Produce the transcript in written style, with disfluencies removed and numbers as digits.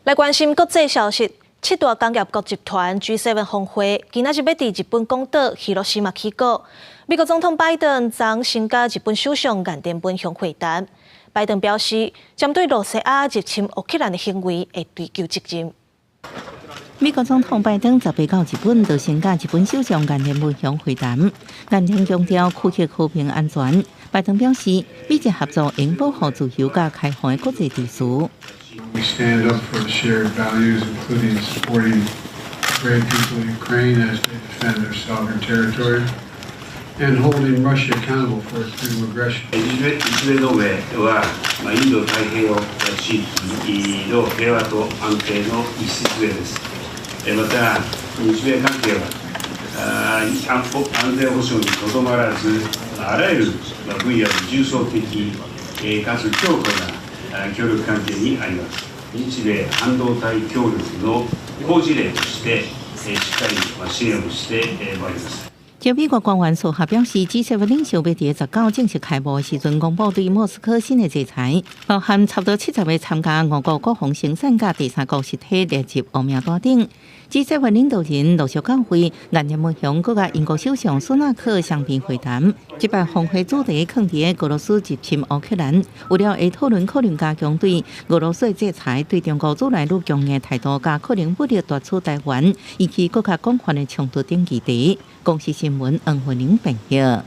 來關心國際消息，七大工業國集團 G7 峰會今仔日欲佇日本廣島広島起鼓。美國總統拜登昨先佮日本首相岸田文雄會談。拜登表示，針對羅西亞入侵烏克蘭的行為，會追究責任。美國總統拜登18到日本，就先佮日本首相岸田文雄會談。岸田強調區域和平安全。拜登表示，美日合作應保護自由佮開放的國際秩序。 We stand up for shared values, including supporting the brave people of Ukraine as they defend their sovereign territory and holding Russia accountable for its brutal aggression. 日米同盟は、インド太平洋地域の平和と安定の礎です。また、日米関係は安全保障にとどまらず、あらゆる分野で重層的かつ強固な協力関係にあります。日米半導体協力の好事例として、しっかり支援をしてまいります。就美國官員所表示，G7 領袖欲佇19正式開幕的時陣，公布對莫斯科新的制裁，包含差不多70個參加俄國國防生產佮第三國實體列入黑名單頂。G7 領導人陸續到會，岸田文雄閣佮英國首相蘇納克雙邊會談。這擺峰會主題囥佇俄羅斯入侵烏克蘭，為了會討論可能加強對俄羅斯的制裁，對中國愈來愈強硬態度，佮可能武力奪取台灣，引起閣較廣泛的衝突等議題。公視新聞黃慧玲編譯。